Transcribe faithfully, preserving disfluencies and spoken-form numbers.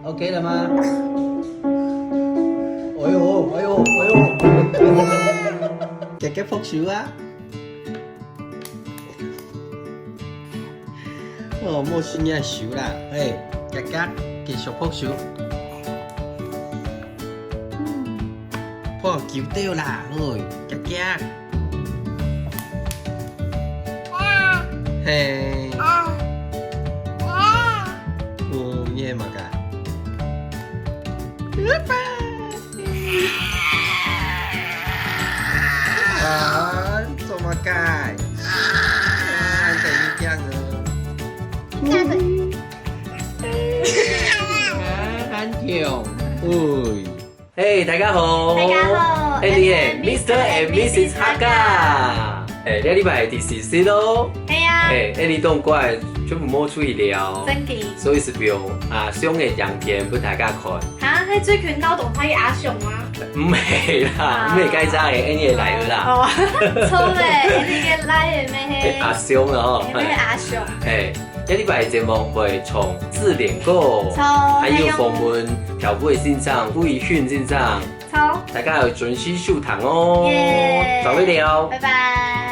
OK了嗎？哎呦，哎呦，哎呦！姐姐拍手啊！哦，莫輸你手啦，嘿，姐姐繼續拍手。拍球掉啦，嘿，姐姐。 嘿。哦，你係麼个？啊，做麼个？啊，等一下呢。啊，很痛。喂。 嘿，大家好。大家好，Annie係Mister and Missus Hakka。哎，這禮拜第四集咯。係啊。哎，Annie當乖，全部無出去尞。真个。所以係用阿雄个影片分大家看。哈，係最近鬧當大个阿雄嗎？毋係啦，啊。毋係該隻个，Annie个倈仔啦。哦，錯咧，Annie个倈仔咩？哎，阿雄啊，吼。哎，那個阿雄。哎。 這禮拜節目會唱自戀歌，著，還有訪問跳舞个先生、吳宇勳先生，著。大家愛準時收聽哦。耶。再會了。拜拜。